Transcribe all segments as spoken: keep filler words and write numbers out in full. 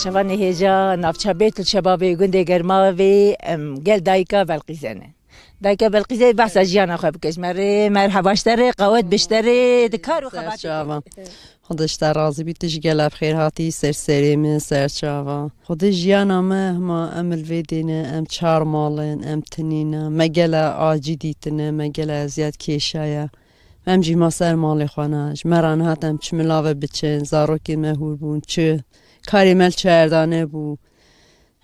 Şevanê hêja navça Bêtul Şebabê gundê Germavê, em gel dayika Belqîze ne. Dayika Belqîze behsa jiyana xwe bike ji me re, merheba ji te re, qawet bi ji te re, di kar û xebatê. Serçava. Xwedê ji te razî bî, tu ji gelek xêr hatî ser serê min, serçava. Xwedê jiyana me, hema em li vê dê ne, em çar mal in, em tinî ne, me gele acî dîtine, me gele eziyet kêşaye. Em jî ma ser malê xwe ne. Ji me re nehat em çi milave biçin, zarokên me hûr bûn, çi karê me li çerdane bû.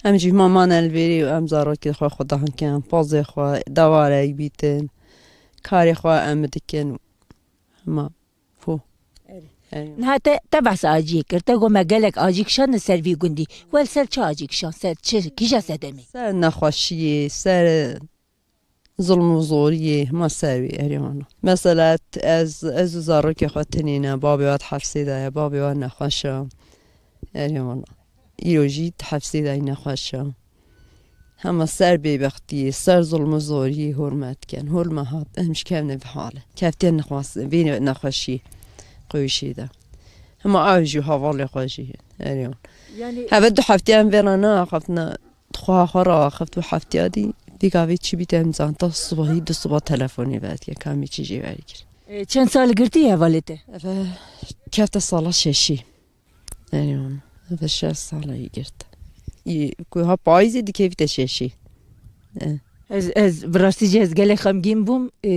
Em jî ma mane li vêrê û em zarokê xwe xwe dahin kin, pozê xwe, dewarek bîtin. Karê xwe em dikin. Hema. Fo. Erê. Erê. Niha te, te behsa aciyê kir. Te got me gelek acî kişandin ser vî gundî. We li ser çi acî kişand? Ser çi? Kîja sedemê? Ser nexweşiyê, ser zulm û zoriyê, hema ser wî, erê wala. Mesela, t-, ez, ez û zarokê xwe tinî ne, babê we di hefsê de ye, babê we nexweş e. Erê wala. Îro jî di hefsê de yî nexweş e. Hema ser bêbextiyê, ser zulm û zoriyê hûr me dikin. Hûr me hat, em ji kevne vî hale. Keftiye nexwas-, vê nexweşiyê, qoyişê de. Hema ew jî hevalê xwe jî, erê wala. Yani Heve du heftiye em vê re neaxiftina. Xweha xwe raxeft û heftiya dî, vî gavê çi bî te em zanta, sibahî du siba telefonê vedike, ka em ê çi jê werî kir. E, çend sal girtî hevalê te? Eve kefte sala şeşî. Erê wan. Eve şeş sala yî girt. Yî ku ha payîzê dikevîte şeşî. E. Ez, ez bi rastî jî ez gelek xemgîn bûm. E,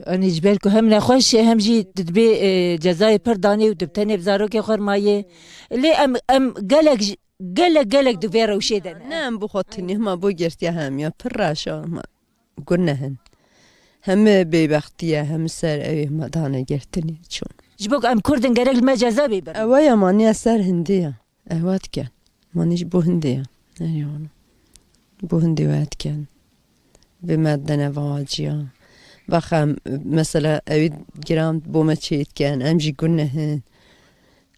anî ji ber ku hem nexweş e, hem jî tu dibê, e, cezayê pir danê û tu bi tenê bi zarokê xwe re mayê. Lê em, em gelek ji Gelek, gelek di vê rewşê de ne. Ne em bi xwe tinî, hema bo girtiya hemiya pir reş a, hema guneh in. Hemi bêbextî ye, hemi ser ew ê hema dane girtinê çûn. Ji bo ku em Kurd in, gerek li me ceza bê birin. Ew ya maniya ser hindê ya. Ewa dikin. Mani ji bo hindê ya. Erê wala. Bo hindê we dikin. Vê me dene vaciya. Vexem, mesela, ewî giran bo me çê dikin, em jî gunehin.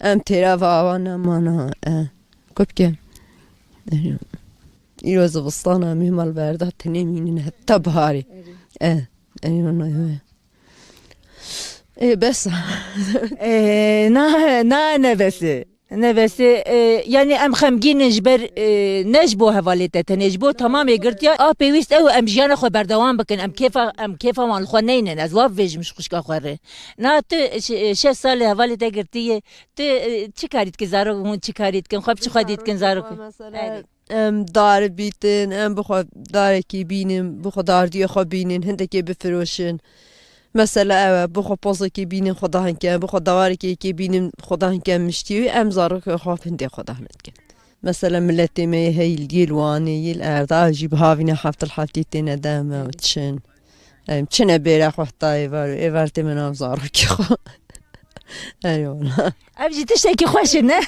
Em têra ve awa nemana, e. Ku bikin? E, îro zivistana em ê malberda tenê mînin heta biharê. E, e, ona, e. E, bes. E, na, na, ne bes e. Nebesê, e, yani em xemgîn in ji ber, e, ne ji bo hevalê te tenê, ji bo tamamê girtiya. A pêwîst ew em jiyana xwe berdewam bikin, em kêfa, em kêfa wan li xwe neynin, ez wa bivêjim ji xwişka xwe re. Na tu şe-, şeş salê hevalê te girtiye, tu, e, çi karî dikin, zarok hûn çi karî dikin, xwe bi çi xwe dî dikin zarok? Mesela, erê. Em dar bîtin, em bi xwe darekî bînin, bi xwe dardiyê xwe bînin, hindekê bifiroşin. Mesela ew e, bi xwe pozekê bînin, xwe dahin ken, bi xwe dawarekê yekê bînin, xwe dahin ken miştî wî, em zarokê xwe hindê xwe dahin dikin. Mesela miletê me yê hey, yê li Wanê, yê li Erda jî bi havîna heftil heftî têne dem me û çin. Em çine bêra xwe heta êvar û êvar tê me nav zarokê xwe. Erê wala. Ev jî tiştekî xweş e, ne?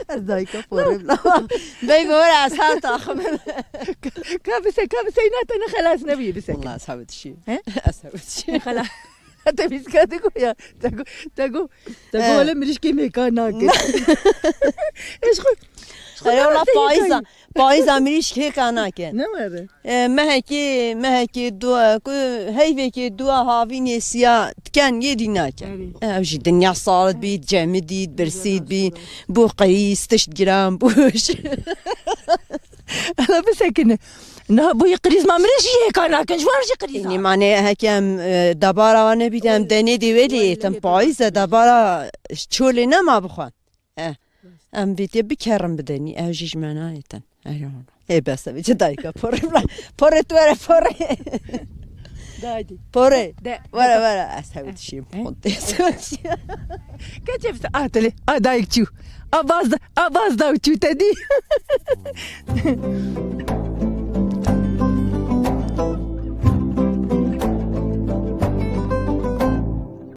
Ez dayika porê bila. Bey bi were ez her taxim. Ka bise, ka bise, îna te ne xelas nebûye bise. Wala ez hewe dişî. He? Ez hewe dişî. Xelas. Te bîska digo ya. Te go, te go. Te go, eh, wele mirîşkê mêka nake. Ez xwe, ez xwe Erê wala payîza. Payîza mirîşk hêka nake. Ne were? E, mehekê, mehekê dua, ku heyvekê dua havînê siya diken yê dî nake. Erê. Ew jî dinya salit bî, cemidî, birsît bî, bû qirîz, tişt giran bû. Ala bisekine. Na, bû yê qirîz ma mirîşk jî hêka nakin, ji wan jî qirîz. Nîmanê hekem, e, debara wan nebî, em denê dê welê, tem payîz e, debara çolê nema bixwe. Eh, em vê tê bikerin bidenî, ew jî ji me nayêtin. Ey, ya. Ê, bes e, vê çi dayika porê bira. Porê tu were porê. Daydi. Porê. De, de, were, de. Were, ez hewe dişîm, eh, xwendê, eh, ez hewe dişîm. Keçê bise, a tele, a dayik çû. A baz da, a baz da çû te dî.